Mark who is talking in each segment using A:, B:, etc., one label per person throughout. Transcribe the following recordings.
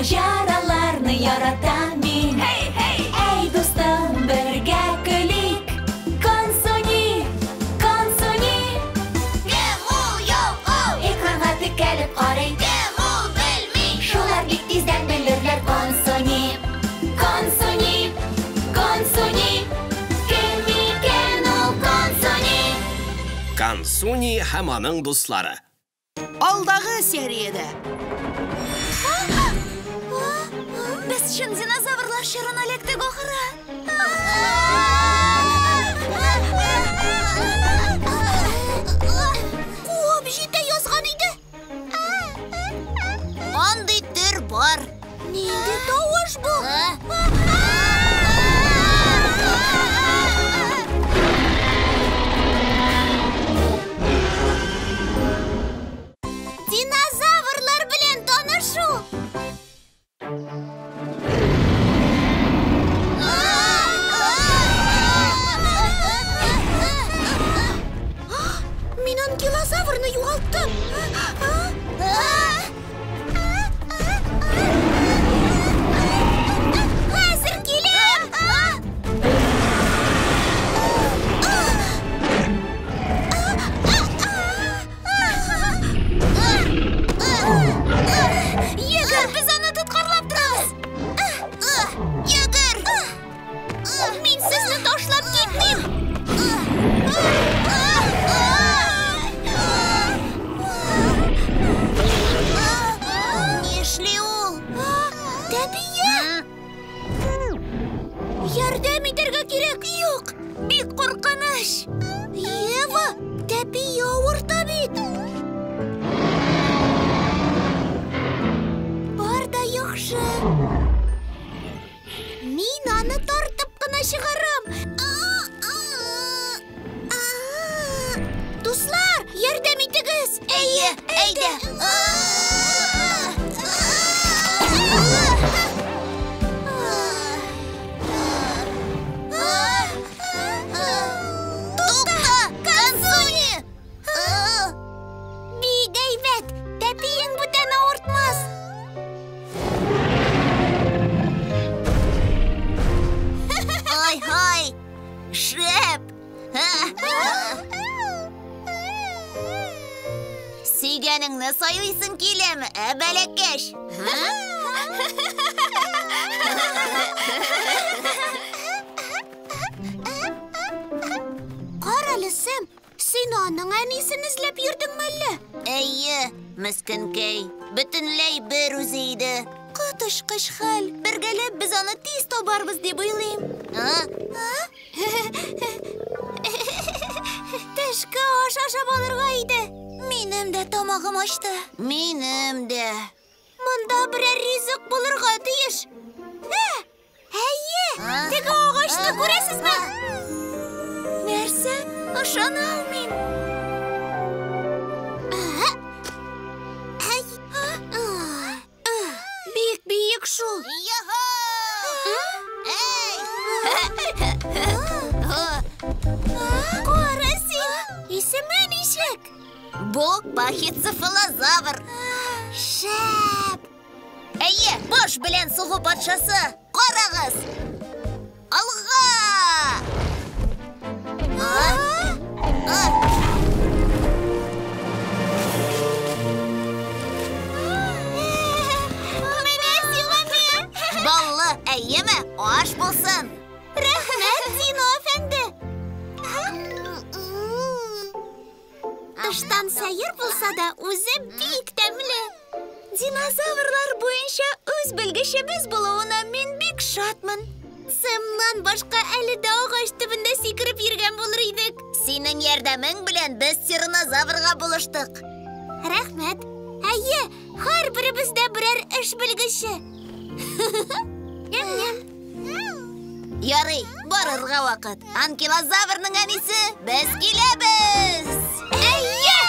A: Маҗараларны яратам мин.
B: Һей, һей!
A: Әй, дустым, бергә көлик. Консуни, Консуни.
C: Кем ул, юк ул?
A: Экранга текәлеп карый.
C: Кем ул, белми.
A: Шулар бик тиздән белерләр. Консуни, Консуни, Консуни. Кем икән ул Консуни?
D: Консуни һәм аның дуслары.
E: Алдагы сериядә.
B: Без чын динозаврлар чорына эләктек ахыры.
C: Куып җитә язган иде. Андый төр бар. Нинди тавыш бу? Динозаврлар белән танышу. Мин анкилозаврны югалттым. Хәзер киләм.
B: Йөгер, без аны тоткарлап торабыз.
C: Йөгер! Мин сезне ташлап китмим. Нишли ул?
B: Тәбия! Ярдәм итәргә кирәк. Юк, бик куркыныч.
C: Ева, тәпие авырта бит.
B: Бар да яхшы.
C: Мин аны тартып кына чыгарам.
B: Дуслар, ярдәм итегез.
C: Әйе, әйдә. Тукта, Консуни!
B: Бик әйбәт. Тәпиең бүтән авыртмас.
C: Ай-һай! Шәп! Сөйгәнеңне сайлыйсың киләме, ә, бәләкәч?
B: Карале, Сэм, син аның әнисен эзләп йөрдеңме әллә?
C: Әйе, мескенкәй, бөтенләй бер үзе иде.
B: Коточкыч хәл. Бергәләп без аны тиз табарбыз дип уйлыйм.
C: А?
B: Төшке аш ашап алырга иде. Минем дә тамагым ачты.
C: Минем дә.
B: Монда берәр ризык булырга тиеш. Ә, әйе,
C: А?
B: теге агачны
C: А?
B: күрәсезме? Нәрсә? Ышана алмыйм. Әй, бик биек шул.
C: Йо-хо! Эй!
B: Кара син, исеме ничек?
C: Бу пахицефалозавр.
B: Шәп!
C: Әйе, баш белән сугу патшасы. Карагыз! Алга! А? А?
B: Менә сиңа мә!
C: Баллы, әйеме? Аш булсын.
B: Рәхмәт, Дино әфәнде! Тыштан сәер булса да, үзе бик тәмле. Динозаврлар буенча үз белгечебез булуына мин бик шатмын. Сэмнан башка әле дә агач төбендә сикереп йөргән булыр идек.
C: Синең ярдәмең белән без тиранозаврга булыштык.
B: Рәхмәт. Әйе, һәрберебездә берәр эш белгече. Ням-ням.
C: Ярый, барырга вакыт. Анкилозаврның әнисе, без киләбез!
B: Әйе!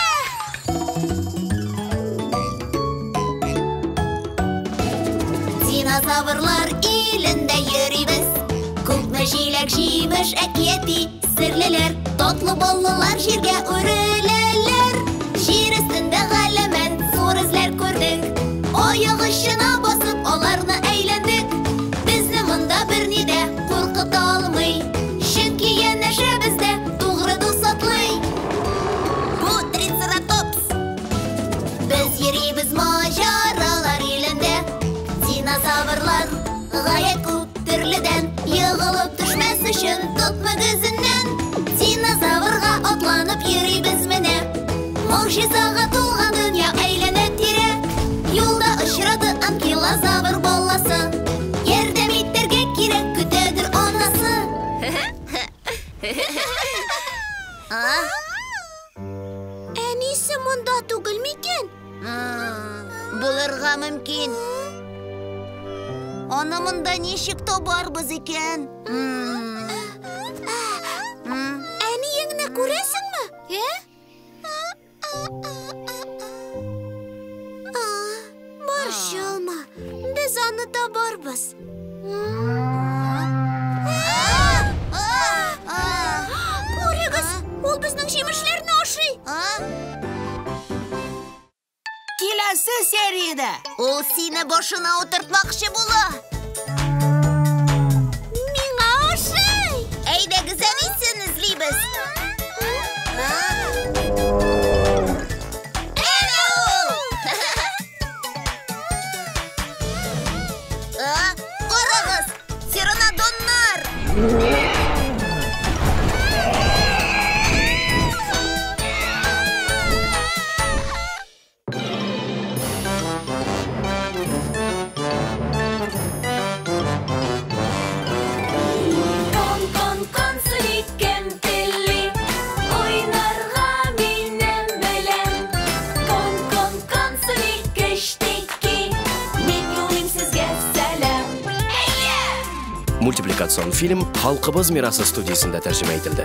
C: Динозаврлар илендә йөрибез. Күпме җиләк-җимеш әкияти серлеләр, татлы баллылар җиргә үреләләр. Җир өстендә галәмәт зур эзләр күрдек. Аяк очына басып алар
B: Агачын тот мөгезеннән. Динозаврга атланып йөрибез менә. Могҗизага тулган дөнья әйләнә тирә. Юлда очрады анкилозавр баласы. Ярдәм итәргә кирәк, көтәдер анасы. Әнисе монда түгел микән?
C: Булырга мөмкин. Аны монда ничек табарбыз икән?
B: Әниеңне күрәсеңме? Борчылма, без аны табарбыз. Күрегез, ул безнең җимешләрне ашый.
E: Киләсе сериядә.
C: Ул сине башына утыртмакчы була.
B: Миңа ашый.
C: Әйдәгез, әнисен эзлибез. Әнә ул! Карагыз, птеранодоннар!
A: Кон, кон, консуни, кем тели, уйнарга минем белән. Кон, кон, консуни, кечтеки, мин юлыйм сезгә сәлам.
D: Мультипликацион фильм Халкыбыз мирасы студиясендә тәрҗемә ителде.